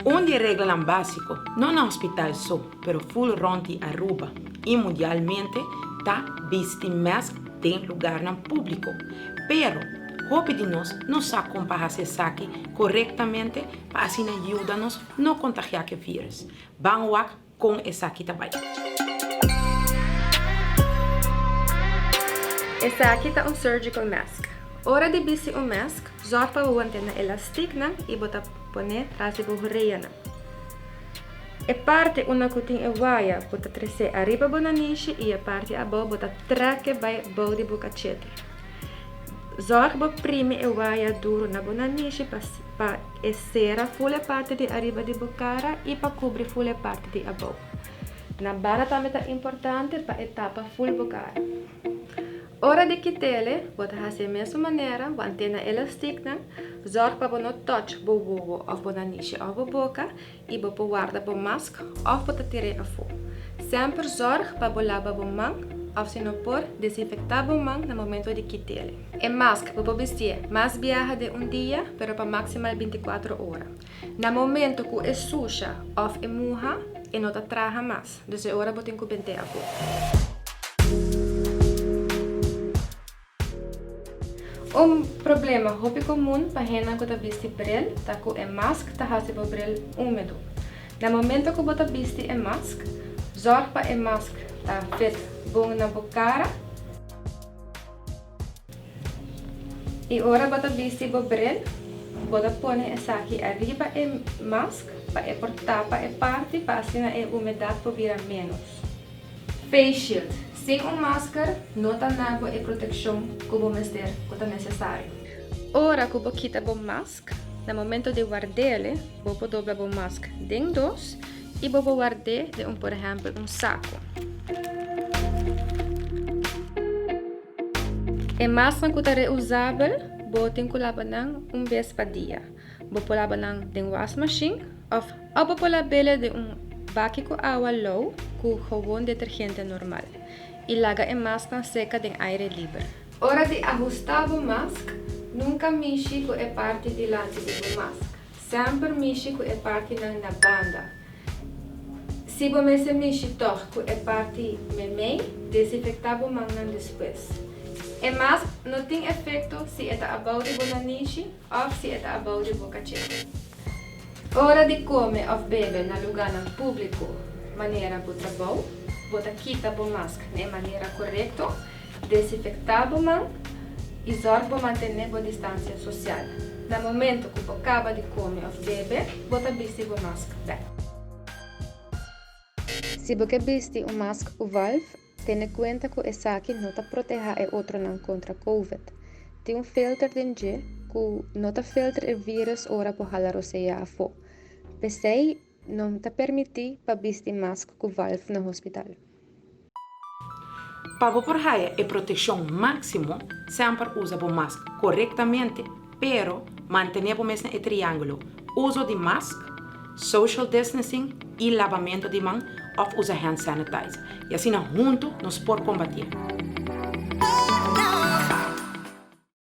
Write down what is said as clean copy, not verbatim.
Un di e reglanan básiko, no na hospital so, pero ful rònt di Aruba i mundialmente, ta bisti mèsk den lugarnan públiko. Pero, hopi di nos no sa kon pa hasi esaki korektamente pa asina yuda nos no kontagiá ku e vírùs. Ban wak Kon esaki ta bai? Esaki ta un surgical mask. Ora di bisti un mask, zòrg pa bo want'é na elastiknan i bo ta pon'é tras di bo horeanan. E parti unda ku tin e waya bo ta tres'é ariba bo nanishi i e parti abou bo ta trek'é bai bou di bo kachete. Zòrg bo primi e waya duru na bo nanishi pa pa e sera ful e parti di ariba di bo kara i pa kubri ful e parti di abou. Na banda tambe ta importante pa e tapa ful bo kara. Ora di kit'ele, bo ta hasi e mesun manera, bo antena elastiknan, zòrg pa bo no touch bo wowo òf bo nanishi òf bo boka i bo por warda bo mask òf bo ta tir'é afó. Semper zòrg pa bo laba bo man òf si no por, desinfektá bo man na momento di kit'ele. E mask bo por bistié mas biaha den un dia, pero pa maksimal bintikuatro ora. Na momento ku e susha òf e muha, e no ta traha mas, dus e ora bo tin ku bent'é afó. Un problema hopi komun pa hendenan ku ta bisti bril ta ku e mask ta hasi bo bril úmedo. Na momento ku bo ta bisti e mask, zòrg pa e mask ta fit bon na bo kara. I ora bo ta bisti bo bril, bo ta pone esaki ariba e mask pa e por tapa e parti pa asina e umedat por bira ménos. Face shield. Sin un masker no ta na bo e protekshon ku bo mester ku ta nesesario. Ora ku bo kita bo mask, na momento di ward'ele, bo por dobla bo mask den dos i bo por ward'é den un por ehèmpel un saku. E masknan ku ta reusabel, bo tin ku laba nan un bes pa dia. Bo por laba nan den wasmashin òf òf bo por lab'ele den un baki ku awa lou ku gewoon detergente normal i laga e masknan seka den aire liber. Ora di ahustá bo mask, nunka mishi ku e parti dilanti di bo mask. Semper mishi ku e partinan na banda. Si bo mester mishi tòg ku e parti meimei, desinfektá bo mannan despues. E mask no tin efekto si e ta abou di bo nanishi òf si e ta abou di bo kachete. Ora di kome òf bebe na lugánan públiko manera bo trabou, bo ta kita bo mask na e manera korekto, desinfektá bo man i zòrg bo mantené bo distansia sosial. Na momento ku bo kaba di kome òf bebe, bo ta bisti bo mask bèk. Si bo ke bisti un mask ku valf, tene kuenta ku esaki no ta protehá e otronan kontra covid. Tin un filter den dje ku no ta filter e vírùs ora bo hala rosea afó. P'esei no ta permití pa bisti mask ku valf na hospital. Pa bo por haya e protekshon máksimo, semper usa bo mask korektamente, pero mantené bo mes na e triángulo, uso di mask, social distancing i labamentu di man òf usa hand sanitizer. I asina huntu nos por kombatié.